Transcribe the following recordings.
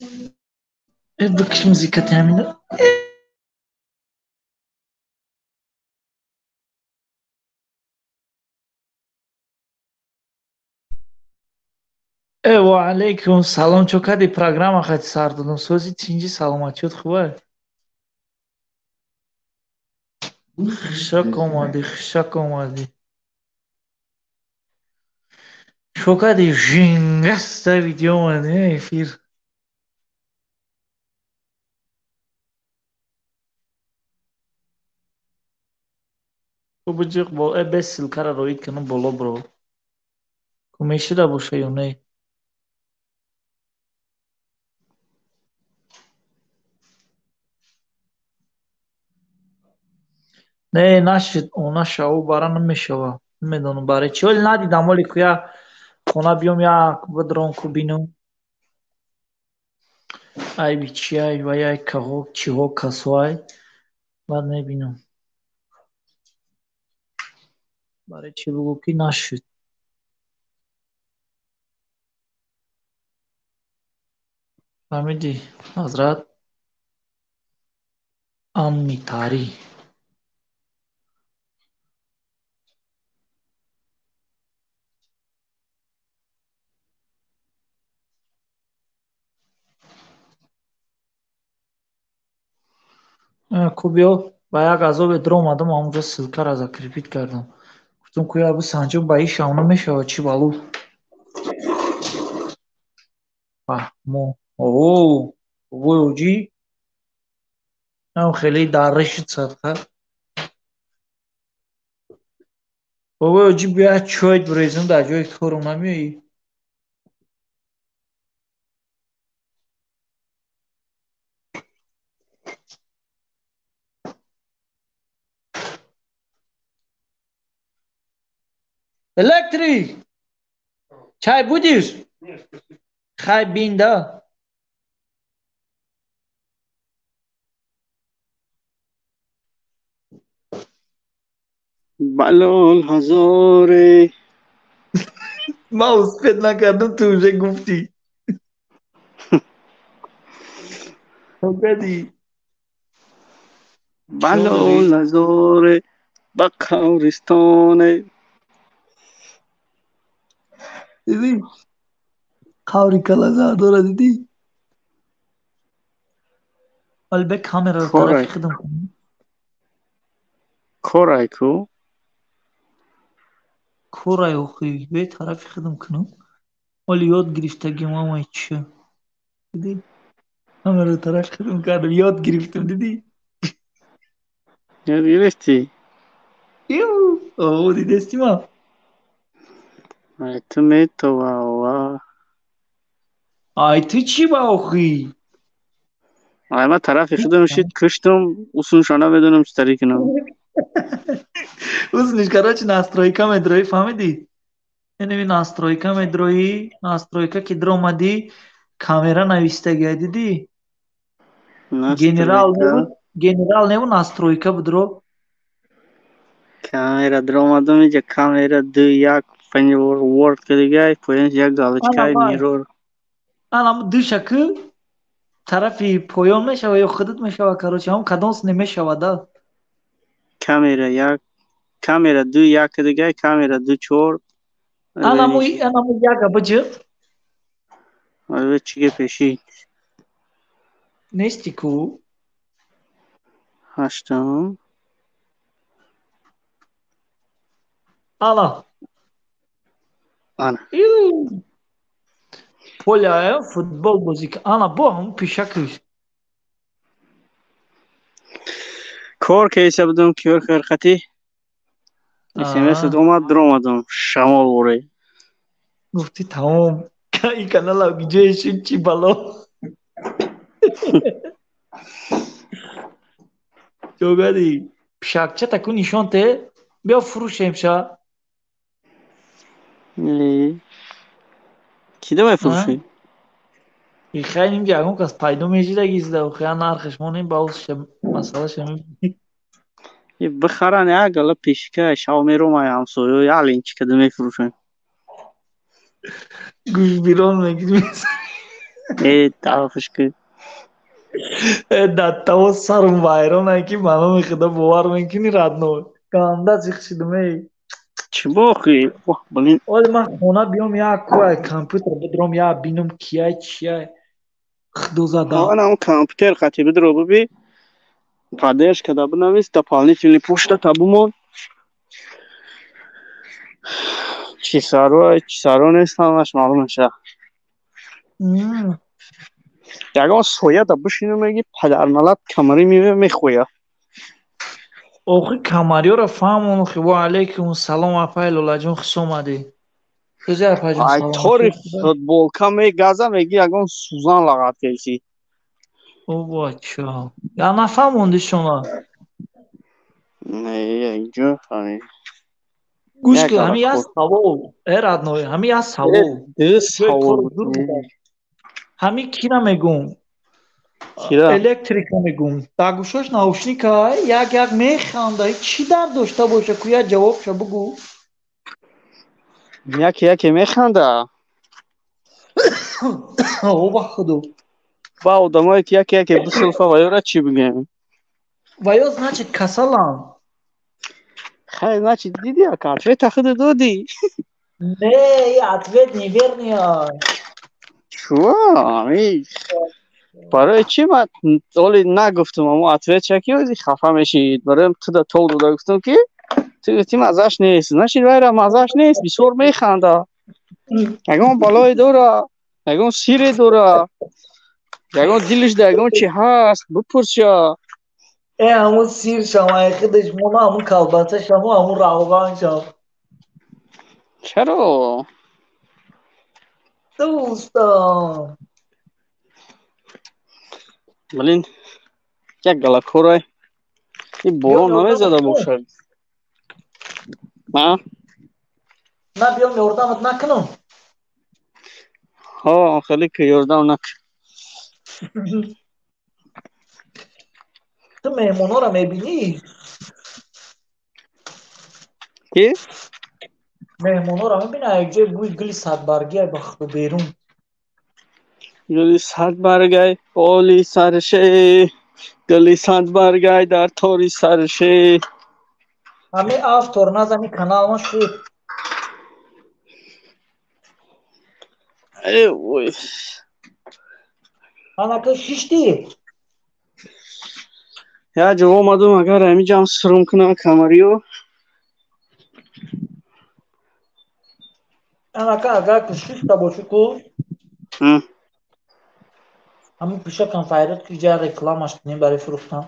Бикш музика тамина. Ва алейкум салом. Чо кади программа хати сар додам. Сози тинҷи саломатиёт хубай? Хушак омадӣ, хушак омадӣ. Чо кади жингаста видео омадӣ эфир. Буҷиқ бо бес ссылкара роид кунам боло бро. Ку мешида боша ё не? Не, нашид, наша, ӯ бара намешава. Намедонам барои чӣ. Вале надидам, вале ку я хона биём, як бидрон ку бинам. Айби чи ай, ва яй каҳо, чиҳо касо ай. Баъд мебинам. Барои чӣ бугӯ ки нашуд. Фаҳмидӣ, ҳазрат? Аммитарӣ. Ку биё ба як азобе даромадам, ҳамонҷо ссылкаро закрепить кардам. Гуфтам ку я бисанҷам, ба ишам намешавад, чӣ балу. Фаҳмо. О, бобои оҷӣ. Ам хеле дарра шуд садқа. Бобои оҷӣ биё чойт бирезам дар ҷои корум намеоӣ? Электрик! Чай будешь? Нет, спасибо. Хай бин, да? Балол ҳазоре. Ма успеть накардам, ту уже гуфтӣ. Погоди. Балол ҳазоре ба қабристоне. Дидӣ? Қаври калаза дора дидӣ? Вале бе камераро тарафи худам кунам. Корай ку? Корай охи, бе тарафи худам кунам. Вале ёд гирифтагим ҳамаи чиша. Дидӣ? Камераро тарафи худам кардам, ёд гирифтам, дидӣ? Ёд гирифтӣ? Ю, о, дидести ма? Ай ту метова, ва. Ай ту чӣ ба охи? Ай ма тарафи худам шид куштум, усунша намедонам чӣ тари кунам. Усуниш, короче, настройка медроӣ, фаҳмидӣ? Инами настройка медроӣ, настройка ки дромадӣ, камера навистагия, дидӣ? Генерал неву, генерал неву настройка будро. Камера дромадам, иҷа камера ду як Word кардагай, поёнш як галочкаи mirror. Ана душа ку тарафи поён мешава ё худат мешава, короче, ҳам кадомс намешава да. Камера як, камера ду як кардагай, камера ду чор. Анаму яка биҷиқ. Ава чӣ гап пешид? Нести ку? Ҳаштам. Ана. Ана. Поля футбол бозӣ. Ана бо ҳамун пишакиш. Кор кейса будам, киёр хирқатӣ. СМС омад, даромадам. Шамол воре. Гуфтӣ тамом. Ин канала ҷое шуд чӣ бало. Ҷогади пишакча таку нишон те. Биё фурӯшем ша. Ки давай фурӯшӣ? Хай нимҷа ягон кас пайдо мешида гизда, хая нархаш монем ба усша масъалаша мебинем. Бихаран як гала пешика шав меромай ҳамсоё як линчика да мефурӯшем. Гӯшбирон мегирем. Э, тарафаш ки. Э, дар таво сарум вайронае ки ба номи худо бовар мекунӣ, родной. Ганда зиқ шидум, эй. Чӣ бохи? Оҳ, блин. Оли ман хона биём, як кӯай компютер бидром, як бинум кияй, чияй. Худо зада. Ана он компютер қати бидро биби. Поддержка да бинавис, дополнительный почта та бумон. Чӣ саро, чӣ саро нест, ҳамаш маълум меша. Ягон соя да бишину меги падарналат камари меве мехоя. Охи камариёро фаҳмон, охи ва алайкум салом апай Лолаҷон, хуш омадӣ. Тӯзи апайҷон Ай саломатӣ. тори футболка мегаза меги ягон сузан лағат кеси. О бача. Я нафаҳмонди шумо. Не, инҷо фаҳмид. Гӯш Як кун, ҳамин як галакор. савол, э родной, ҳамин як савол. Ду Ҷои савол кору буд. дур буда. Ҳамин кира мегӯм? Кира? Электрика мегӯм. Дар гӯшош наушника як як механда. Чӣ дард дошта боша? Ку як ҷавобша бугӯ. Яке яке механда. О ба худо. Ба одамое ки яке яке бисулфа ва ёра чӣ бигӯем? Ва ё значит касалам. Хай, значит диди ака, ответа худ додӣ. Не, ответ неверный. Чӯ? Ами барои чӣ ман оли нагуфтум амо ответ ки ози хафа мешид. Бароям ту да тол дода гуфтум ки ту гуфтӣ маззаш нест. Значит вайра маззаш нест, бисёр механда. Ягон балое дора, ягон сире дора, ягон дилиш да ягон чи ҳаст, бипурсша. Э, ҳамун сир шам, ай худаш мона, ҳамун колбаса шаму, ҳамун равған шам. Чаро? Дӯстам. Блин, як галакорай. Ин борон Биём ёрдам намезада кунам. бошад. А? На биём ёрдамат накунам. Ҳо, хеле ки ёрдам нак. Ту меҳмонҳоро мебинӣ? Ки? Меҳмонҳоро мебинӣ, як ҷои бӯи гули садбаргия ба худо берун. Гули садбаргай оли сарше, гули садбаргай дар тори сарше. Ҳамин автор назани канал ма шуд. Э, ой. Анака шиштӣ? Я ҷо омадум, агар ҳамиҷам сурум кунам камариё. Анака агар ки шишта бошӣ ку, ҳамин пишакам файрод ки ҷа рекламаш кунем барои фурӯхтан.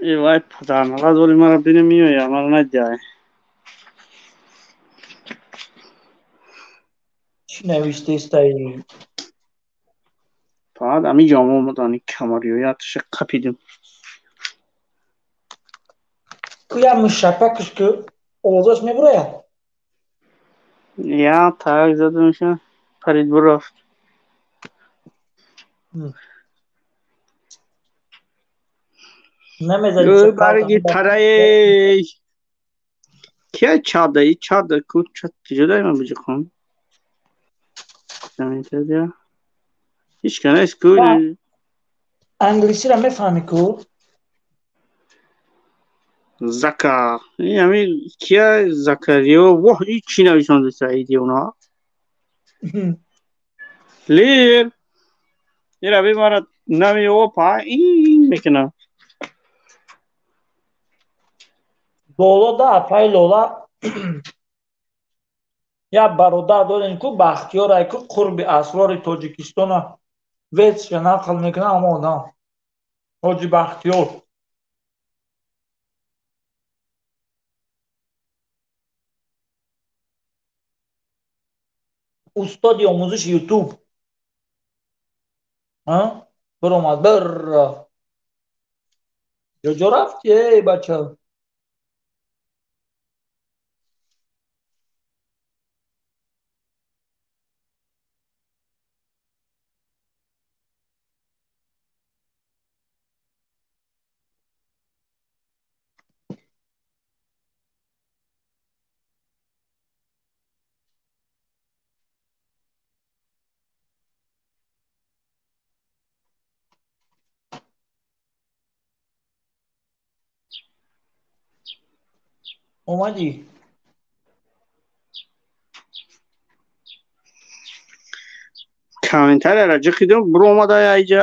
Э, вай падарналат оли мара бина меоя, мара надиҳай. Чӣ навиштаистай? Баъд ҳамиҷам омадан камариё, якташа қапидим. Ку як мушакакаш ку овозаш мебурояд? Я так задумша, парид бурафт. Намезани Ӯ шакалта барги тараей. Кия чада? И чада ку чад куҷо дай ман биҷиқон? Заминтадия. Ҳеч ка нест ку. Англисиро мефаҳмӣ ку? Зака. Ин ҳамин кия Закариё. Воҳ, ин чӣ нависонда идиона? Лир. Ира би мара намеёва па ин мекунам. Боло да апай Лола як бародар дорем ку Бахтиёрай ку қурби асрори Тоҷикистона ветша нақл мекунад ҳама одам. Ҳоҷи Бахтиёр. Устоди омӯзиши Ютуб. Биромад бир. Ҷо рафти эй бача? Омадӣ? Комментарияро ҷиқидим, биро омада айҷа.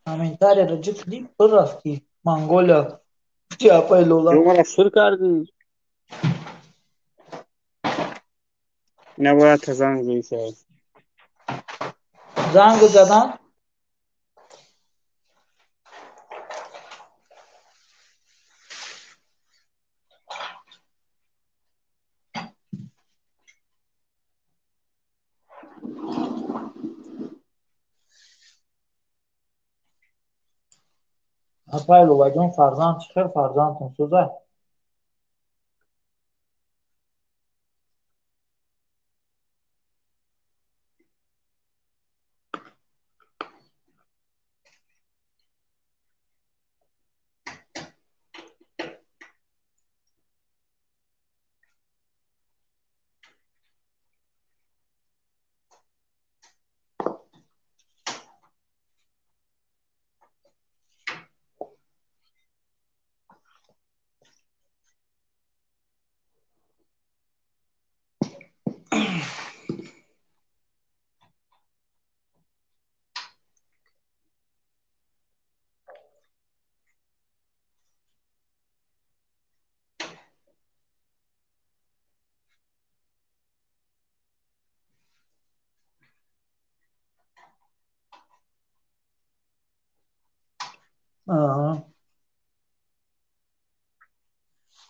Комментарияро ҷиқидӣ, бир рафтӣ Монголия. Чи апай Лола? Ё сир кардӣ. Набояд та занг зайсай. Занг задан? Апай Лолаҷон, фарзанд чӣ хел фарзандтон сӯза?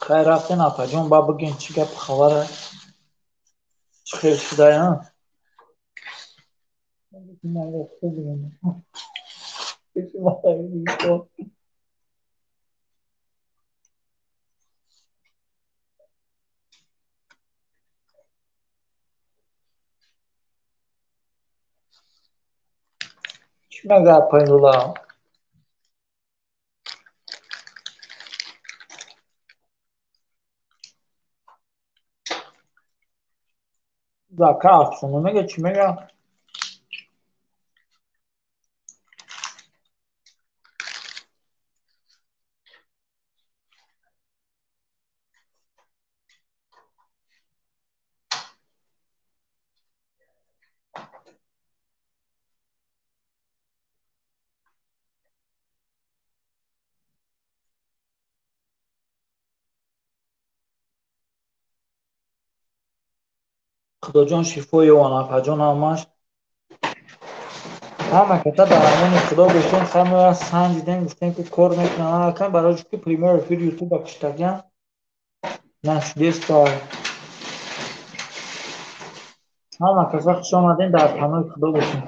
Хайр, рафтен апаҷон, ба бигӯен чӣ гапу хабара? Чӣ хел шудая? Чӣ мега апай Лола? Зака афсона мега, чӣ мега? Худоҷон шифо ёван апаҷон ҳамаш. Ҳама каса дар амони Худо бошем. Ҳамаро санҷидем, гуфтем ки кор мекунам акан барои ки прямой эфир Ютуба киштагиам нашудеста. Ҳама каса хуш омадем, дар паноҳи Худо бошем.